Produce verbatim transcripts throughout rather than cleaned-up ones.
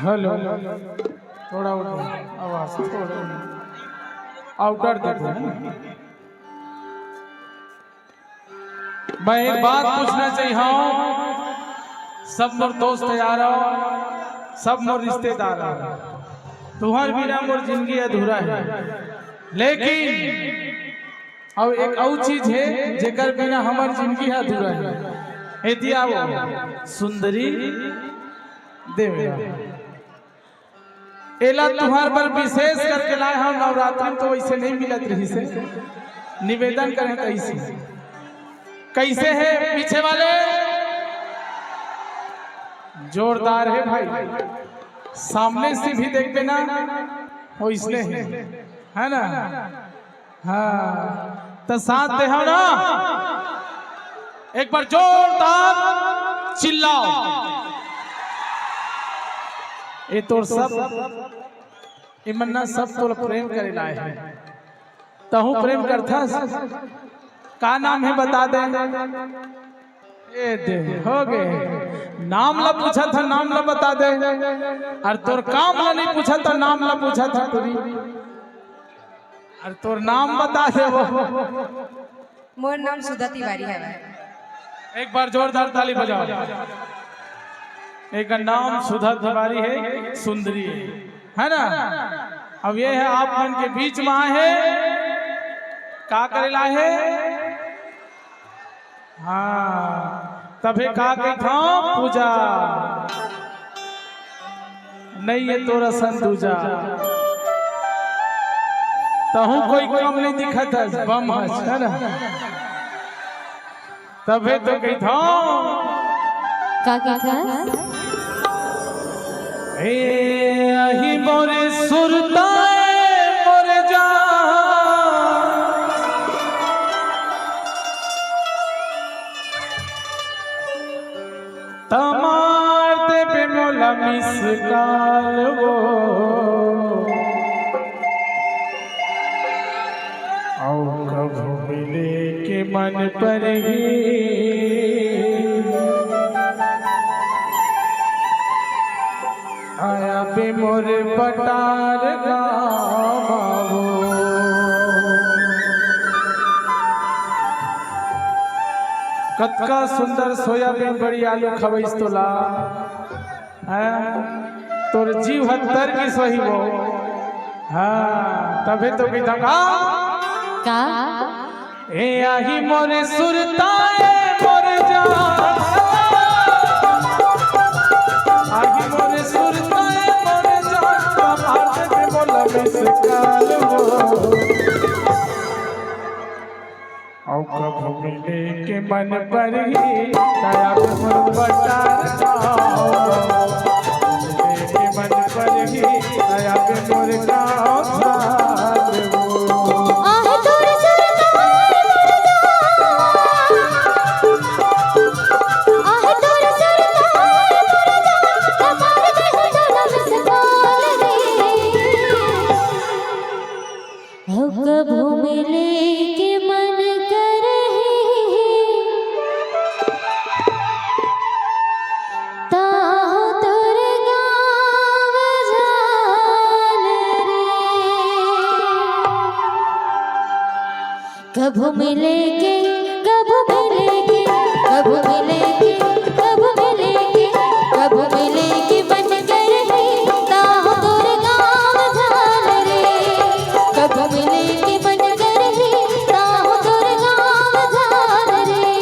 Hello, hello, थोड़ा outer, आवाज थोड़ा आउटर दे दो, है ना? मैं एक बात पूछना चाहिए, हाँ, सब मोर दोस्त यार हो, सब मोर रिश्तेदार हो, तुम्हार बिना मोर जिंदगी अधूरा है। लेकिन अब एक अउ चीज है, जेकर बिना हमर जिंदगी ह अधूरा है। एती आओ, सुंदरी देवरा। एला तुहार बर विशेष करके लाए हव, नवरात्रि में तो वैसे नहीं मिलत रहिस हे। निवेदन करें तो ऐसे। कैसे है पीछे वाले? जोरदार है भाई, सामने से भी देखबे ना, वैसने है, है ना? हाँ, तो साथ दे हो ना, एक बार जोरदार चिल्लाओ। ये तोर सब, ये मन्ना सब तोर प्रेम करे लाए हैं। तहूँ प्रेम करथस? का नाम है बता दे। ए दे, हो गे। नाम ला पूछा था, नाम ला बता दे। और तोर काम ला नहीं पूछा था, नाम ला पूछा था पूरी। और तोर नाम बता दे वो। मोर नाम सुधा तिवारी है। एक बार जोरदार ताली बजाओ। एक नाम सुधा तिवारी है, सुंदरी है, है ना? अब ये है आप मन के बीच में आए हैं, का करे ला है? हाँ, तभे का कहिथंव पूजा। नहीं ये तोर असन दूजा। तहूँ कोई कम नहीं दिखत हस, बम हस, है ना? तभे तो कहिथंव। का कहिथस? ए, आही मोरे सुरता ए मोरे जान। त मार देबे मोला miss call वो। अउ कभू मिले के मन परही, आया बे मोर पटार गाँव वो। कतका सुंदर सोयाबीन बड़ी आलू खवइस तोला। हैं? तोर जीव ह तर गिस होही वो। हाँ, तभे तो कहिथंव का? का? ए आही मोरे सुरता ए मोरे जान। आही मोरे सुरता ए मोरे जान। मार देबे मोला miss call वो। अउ कभू मिले के मन परही, त आबे मोर पटार गाँव। मिले के मन परही, त आबे मोर गाँव धार वो। आह तोर सुरता ए मोर जान। आह तोर सुरता ए मोर जान। कपार दे हो जाना miss call रे। अउ कभू मिले के मन करही, ताहू तोर गाँव जान रे। कभू मिले के, कभू मिले के, कभू मिले के, कभू मिले के, कभू मिले के मन करही, ताहू तोर गाँव जान रे। कभू मिले के मन करही, ताहू तोर गाँव जान रे।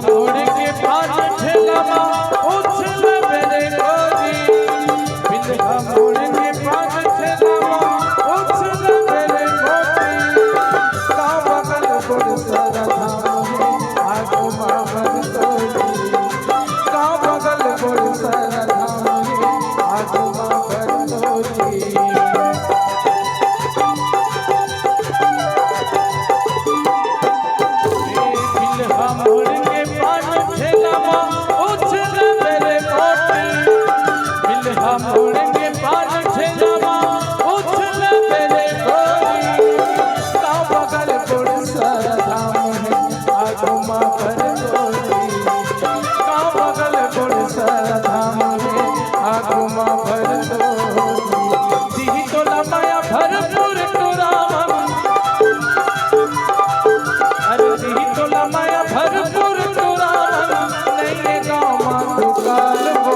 मोड़ के पान ठेला मा उछल मेरे गोरी, बिंदहा मोड़ के पान ठेला मा उछल मेरे गोरी, का बगल बड़ सारा धाम हे, आगू मा भर तोरी, का बगल बड़ सारा धाम हे, आगू मा भर तोरी। बिंदहा मोड़ के पान ठेला मा उछल मेरे गोरी, बिंदहा मोड़ के पान ठेला मा उछल मेरे गोरी, का बगल बड़ सारा धाम हे, आगू मा भर तोरी, का बगल बड़ सारा धाम हे, आगू मा भर तोरी। दिही तोला माया भरपूर टोरावन, अरे दिही तोला माया भरपूर टोरावन, नइये गाँव मा दुकाल वो।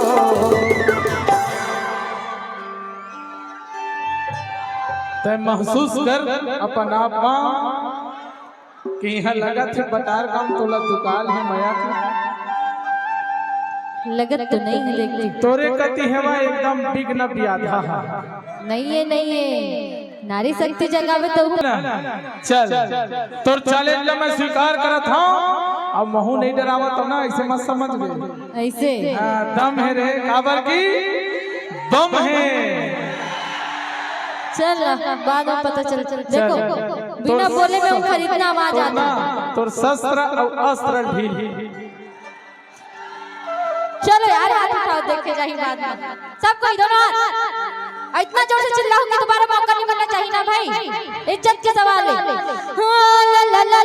तैं महसूस कर अपन आप मा कि इहाँ लगत हे बटार गाँव तोला दुकाल हे मया के। लगत तो नइ हे, देख। तोरे कति हवा एकदम बिघ्न बियाधा हे। नइ हे, नइ हे। नारी शक्ति जगावे तो ना। चल, तोर challenge ला मैं स्वीकार करत हँव। अब महूँ नइ डरावत हँव ना, अइसे मत समझ बे। अइसे? हाँ, दम हे रे, काबर कि बम हे। चल, बाद मा पता चल। देखो, बिना बोले में उखर इतना आवाज आता हे। तोर शस्त्र अउ अस्त्र ढील। चलो यार, हाथ उठाओ, देखे जाही बाद मा। सब कोई दोनों हाथ। अउ इतना जोर से चिल्लाओ कि दोबारा मौका नइ मिलना चाहिए ना भाई, इज्जत के सवाल हे। हाँ, ला, ला, ला।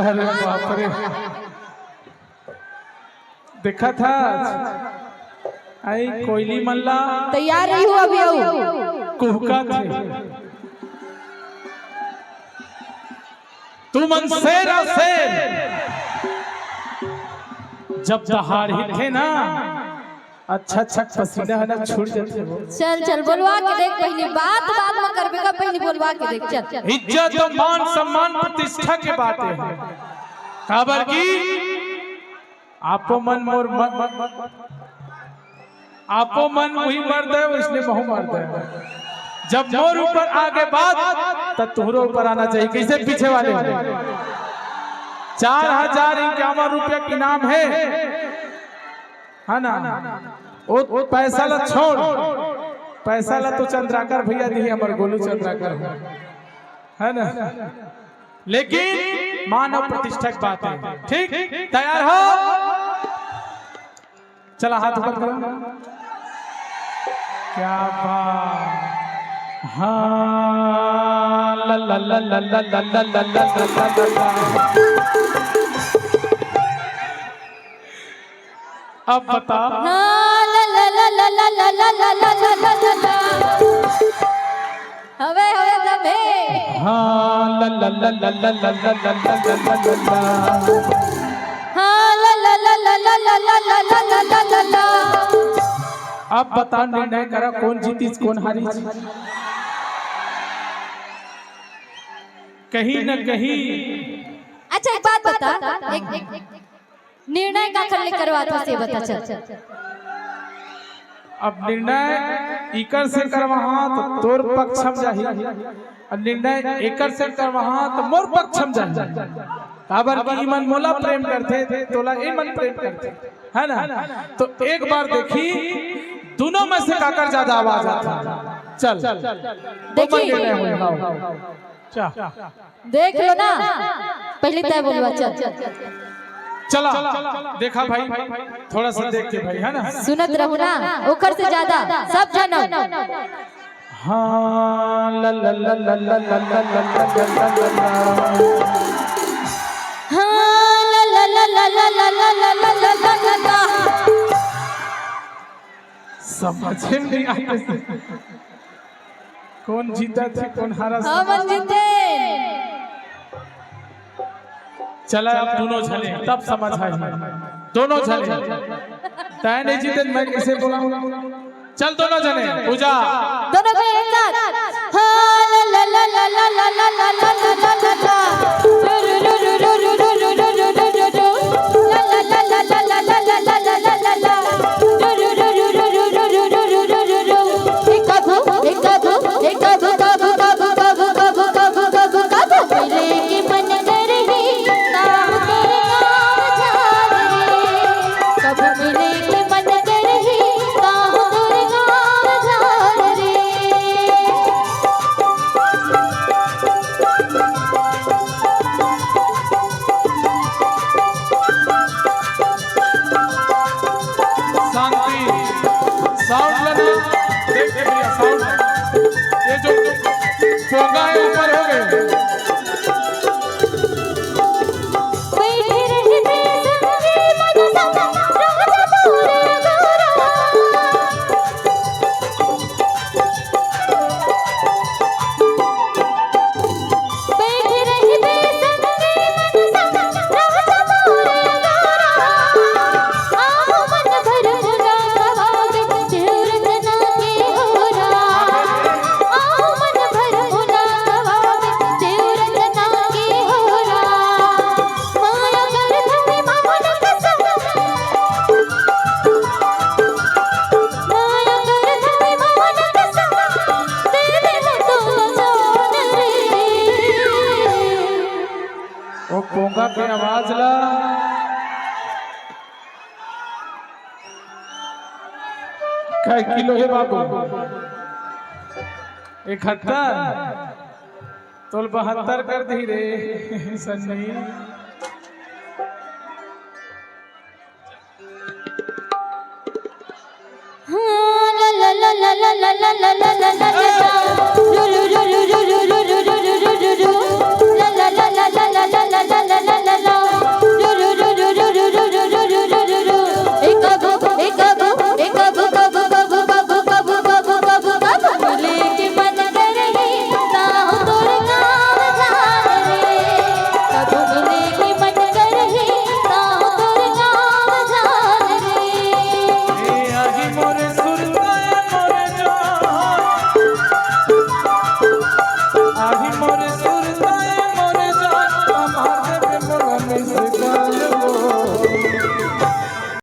अरे बाप रे। देखत हस, अई कोयली मन ला तैयार रहिहू अभी अऊ। कुहकत हे। तुमन शेर अऊ शेर। जब दहाड़थे ना, अच्छा अच्छा पसीना हे ना छूट जाथे वो। चल चल, बोलवा के देख पहिली, बात बाद मा करबे का, पहिली बोलवा के देख। चल। इज्जत अऊ मान सम्मान प्रतिष्ठा के बात हे, काबर कि आपो मन मोर म-, आपो मन उही मर्द हे, वइसने महूँ मर्द हँव। जब मोर ऊपर आगे बात, त तुँहरो ऊपर आना चाहिए। कइसे पीछे वाले? चार हजार इक्यावन रुपया के इनाम हे, हे ना? ओ, ओ पैसा ला छोड़, पैसा ला तो चंद्राकर भैया दिही, हमर गोलू चंद्राकर हे, हे ना? लेकिन मान अऊ प्रतिष्ठा के बात हे। ठीक, तैयार हो? चला, हाथ ऊपर करो। क्या बात। हाँ, ला, ला, ला। अब बता। हाँ, ला, ला, ला। हवे, हवे, दम हे। हाँ, ला, ला, ला। हाँ, ला, ला, ला। अब बता, निर्णय करा, कोन जीतिस, कोन हारिस? कहीं न कहीं। अच्छा, एक बात बता, एक, एक, निर्णय काखर ले करवाथस, ये बता चल। अब निर्णय इकर से करवाहूँ त तोर पक्ष म जाही, अऊ निर्णय एकर से करवाहूँ त मोर पक्ष म जाही। काबर कि इमन मोला प्रेम करथे, तोला इमन प्रेम करथे, हे ना? त एक बार देखी, दूनों में से काकर ज्यादा आवाज आथे। चल, देखी। निर्णय होही। हाँ। चल। देख लो ना, पहिली तैं बोलवा, चल। चला, देखा भाई, थोड़ा सा देख के भाई, हे ना? सुनत रहू ना, ओकर से ज्यादा, सब जनम। हाँ, ला, ला, ला। हाँ, ला, ला, ला। समझ में नइ आय। कोन जीतथे, कोन हारथे? हमन जीते। चला, अब दूनों झने, तब समझ आही। दूनों झने। तैं नइ जीते, मैं कइसे बोलहूँ? चल दोनों जने पूजा। दोनों को एक साथ। हाँ, ला, ला, ला। शांति। साउंड लेना। देख के भैया, साउंड। ये जो पोंगा है, ऊपर हो गए। ओ पोंगा के आवाज ला। कै किलो हे बाबू? इकहत्तर। तोल बहत्तर कर दी रे सन्नी।